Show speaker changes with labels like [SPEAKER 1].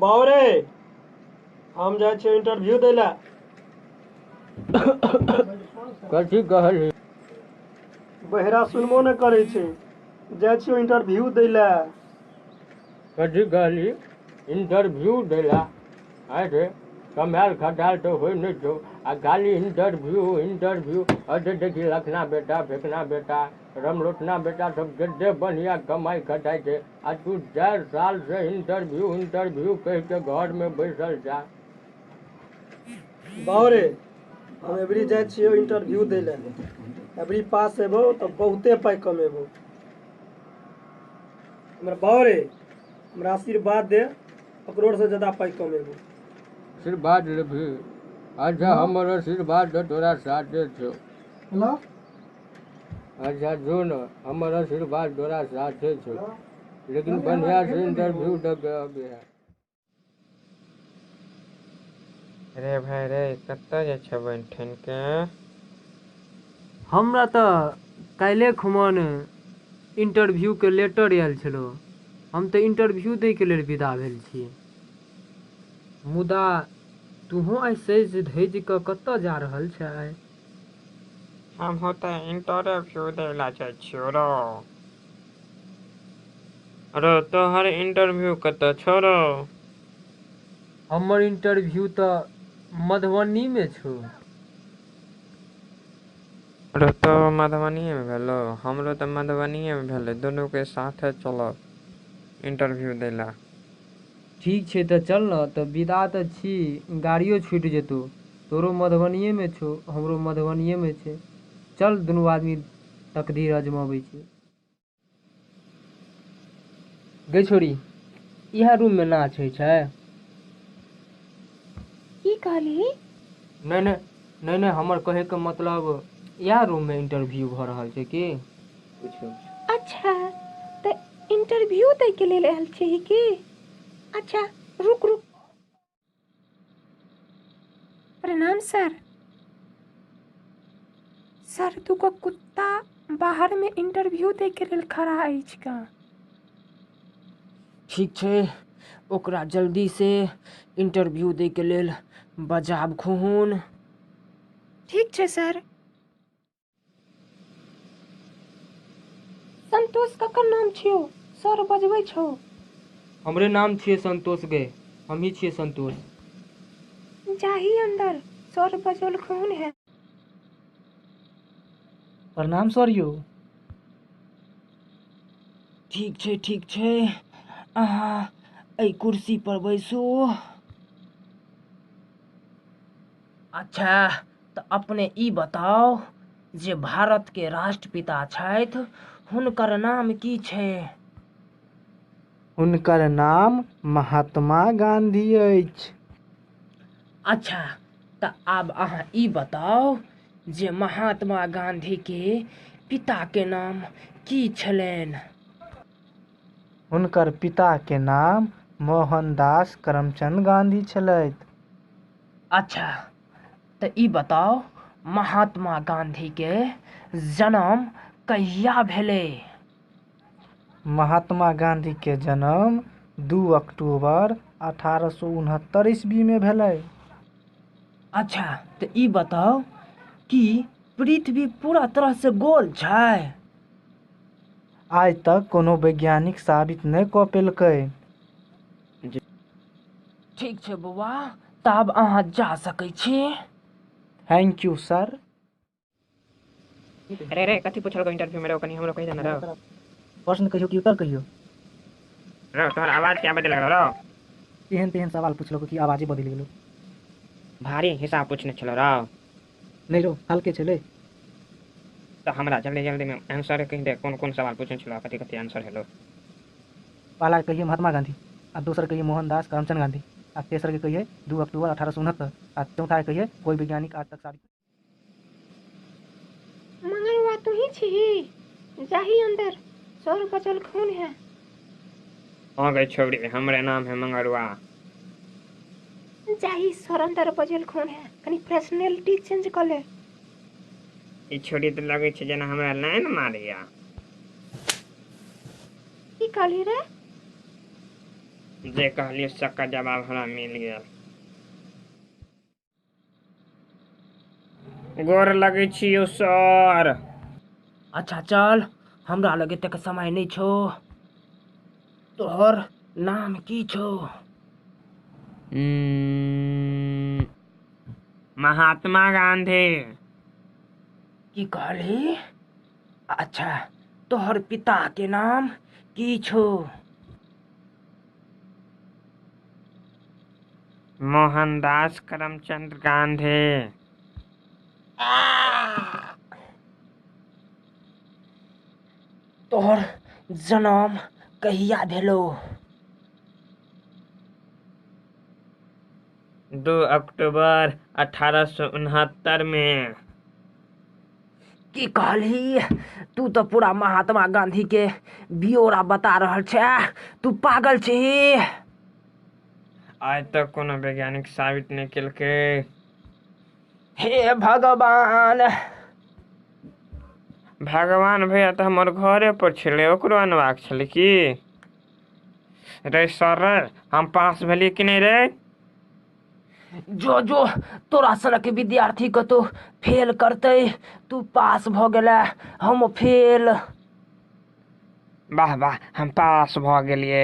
[SPEAKER 1] बाउ रे, हम जाइ छियै इंटरव्यू दै लए।
[SPEAKER 2] कथी कहलही?
[SPEAKER 1] बहिरा सुनबो नहि करै छै। जाइ छियौ इंटरव्यू दै लए।
[SPEAKER 2] कथी कहलही? इंटरव्यू दै लए? आँय रे, कमायल खटायल तऽ होइ नहि छौ आ खाली इंटरव्यू इंटरव्यू। अरे देखी, लखना बेटा, फेकना बेटा, रमलोटना बेटा सब कते बढ़िआँ कमाइ खटाइ छै आ तू 4 साल से इंटरव्यू इंटरव्यू कहि के घरमे बैसल छह।
[SPEAKER 1] बाउ रे, हम एबरी जाइ छियौ इंटरव्यू दै लए। एबरी पास हेबौ तऽ बहुते पाइ कमेबौ। हमर बाउ रे, हमरा आशीर्वाद दे, ककरोसँ ज्यादा पाइ कमेबौ।
[SPEAKER 2] आशीर्वाद लेबही? अच्छा, हमर आशीर्वाद तऽ तोरा साथे छौ।
[SPEAKER 1] हेलो।
[SPEAKER 2] अच्छा जो ने, हमर आशीर्वाद तोरा साथे छौ, लेकिन बढ़िआँ से इंटरव्यू दऽ के अबिहे।
[SPEAKER 3] रे भाइ रे, कतऽ जाइ छै बनि ठनि के?
[SPEAKER 4] हमरा तऽ काल्हिए खुमन इंटरव्यूके लेटर आयल छलौ। हम तऽ इंटरव्यू दैके लेल विदा भेल छी। मुदा तूहों आइ सजि धजि कऽ कतऽ जा रहल छै आइ?
[SPEAKER 3] हमहूँ तऽ इंटरव्यू दै लए जाइ छियौ रौ। रौ, तोहर इंटरव्यू कतऽ छौ रौ?
[SPEAKER 4] हमर इंटरव्यू तऽ मधुबनीमे छौ।
[SPEAKER 3] रौ, तोरो मधुबनीएमे भेलौ? हमरो तऽ मधुबनीएमे भेलै। दुनूके साथे चलब इंटरव्यू दै लए।
[SPEAKER 4] ठीक छै तऽ चल ने, तऽ विदा तऽ छी, गाड़ियो छूटि जेतौ। तोरो मधुबनीएमे छौ, हमरो मधुबनीएमे छै। चल, दुनू आदमी तकदीर अजमाबै छी। गै छोरी, इएह रूममे नाच होइ छै?
[SPEAKER 5] की कहलही?
[SPEAKER 4] नहि नहि नहि नहि, हमर कहैके मतलब इएह रूममे इंटरव्यू भऽ रहल छै की?
[SPEAKER 5] अच्छा, तऽ इंटरव्यू दैके लेल आयल छिही की? अच्छा, रुक रुक। प्रणाम सर। सर, दूगो कुत्ता बाहरमे इंटरव्यू दैके लेल खड़ा अछि ग।
[SPEAKER 4] ठीक छै, ओकरा जल्दीसँ इंटरव्यू दैके लेल बजाब खुहुन।
[SPEAKER 5] ठीक छै सर। संतोष ककर नाम छियौ? सर बजबै छौ।
[SPEAKER 4] हमरे नाम छियै संतोष गे, हमही छियै संतोष।
[SPEAKER 5] जाही अन्दर, सर बजौलखुन है।
[SPEAKER 6] प्रणाम सर यौ।
[SPEAKER 4] ठीक छै, ठीक छै, अहाँ एहि कुर्सी पर बैसू। अच्छा, तऽ अपने ई बताउ जे भारतके राष्ट्रपिता छथि, हुनकर नाम की छै?
[SPEAKER 6] हुनकर नाम महात्मा गाँधी अछि।
[SPEAKER 4] अच्छा, तऽ आब अहाँ ई बताउ जे महात्मा गाँधीके पिताके नाम की छलनि?
[SPEAKER 6] हुनकर पिताके नाम मोहनदास करमचंद गाँधी छलथि।
[SPEAKER 4] अच्छा, तऽ ई बताउ महात्मा गाँधीके जन्म कहिया भेलै?
[SPEAKER 6] महात्मा गाँधीके जन्म 2 अक्टूबर 1869 ईस्वीमे भेलै।
[SPEAKER 4] अच्छा, तऽ ई बताउ कि पृथ्वी पूरा तरहसँ गोल छै?
[SPEAKER 6] आइ तक कोनो वैज्ञानिक साबित नहि कऽ पेलकै।
[SPEAKER 4] ठीक छै बौआ, तऽ आब अहाँ जा सकै छी।
[SPEAKER 6] Thank you sir.
[SPEAKER 3] अरे रे, कथी पुछलको इंटरव्यू में रौ? कनी हमरो कहि दे ने रौ।
[SPEAKER 6] प्रश्न कहियौ कि उत्तर कहियौ?
[SPEAKER 3] रौ, तोहर आवाज किया बदलि गेलौ रौ?
[SPEAKER 6] एहन तेहन सवाल पुछलको कि आवाजे बदलि गेलो।
[SPEAKER 3] भारी हिसाब पूछने छलो रौ।
[SPEAKER 6] नहि रौ, हल्के छलै।
[SPEAKER 3] तऽ हमरा जल्दी जल्दी में आंसर कहि दे, कोन कोन सवाल पूछने छलो, कथी कथी आंसर हेलो।
[SPEAKER 6] पहला के कहिए महात्मा गांधी आ दोसर कहिए मोहनदास करमचंद गांधी आ तेसर के कहिए 2 अक्टूबर 1869 आ चौथा के कहिए कोई वैज्ञानिक आज तक साबित।
[SPEAKER 5] मंगलवा तू ही छिही? जाही अंदर, सर बजलखुन है।
[SPEAKER 3] हाँ गई छौड़ी, हमरे नाम है मंगरुआ।
[SPEAKER 5] जाही, सर अंदर बजलखुन है, कनी पर्सनैलिटी चेंज कऽ ले।
[SPEAKER 3] ई छौड़ी तऽ लगै छै जेना हमरा लाइन मारैया।
[SPEAKER 5] की कहली रे?
[SPEAKER 3] जे कहलियै सबके जवाब हमरा मिल गेल। गोर लगै छी यौ सर।
[SPEAKER 4] अच्छा चल, हमरा लग एतेक समय नहि छौ। तोहर नाम की छौ?
[SPEAKER 3] महात्मा गांधी।
[SPEAKER 4] की कहलही? अच्छा, तोहर पिता के नाम की छौ?
[SPEAKER 3] मोहनदास करमचंद गांधी।
[SPEAKER 4] तोहर जन्म कहिया भेलो?
[SPEAKER 3] 2 अक्टूबर 1869 में।
[SPEAKER 4] की कहलही? तू तऽ पूरा महात्मा गांधी के ब्यौरा बता रहल छै, तू पागल छही।
[SPEAKER 3] आइ तक कोनो वैज्ञानिक साबित नहि केलकै।
[SPEAKER 4] हे भगवान।
[SPEAKER 3] भगवान भैया तऽ हमर घरे पर छलै, ओकरो अनबाक छलै की? रे सर रे, हम पास भेलियै कि नहि रे?
[SPEAKER 4] जो जो तोरा सनक विद्यार्थी कतौ फेल करतै, तू पास भऽ गेले, हम फेल।
[SPEAKER 3] वाह वाह, हम पास भऽ गेलियै।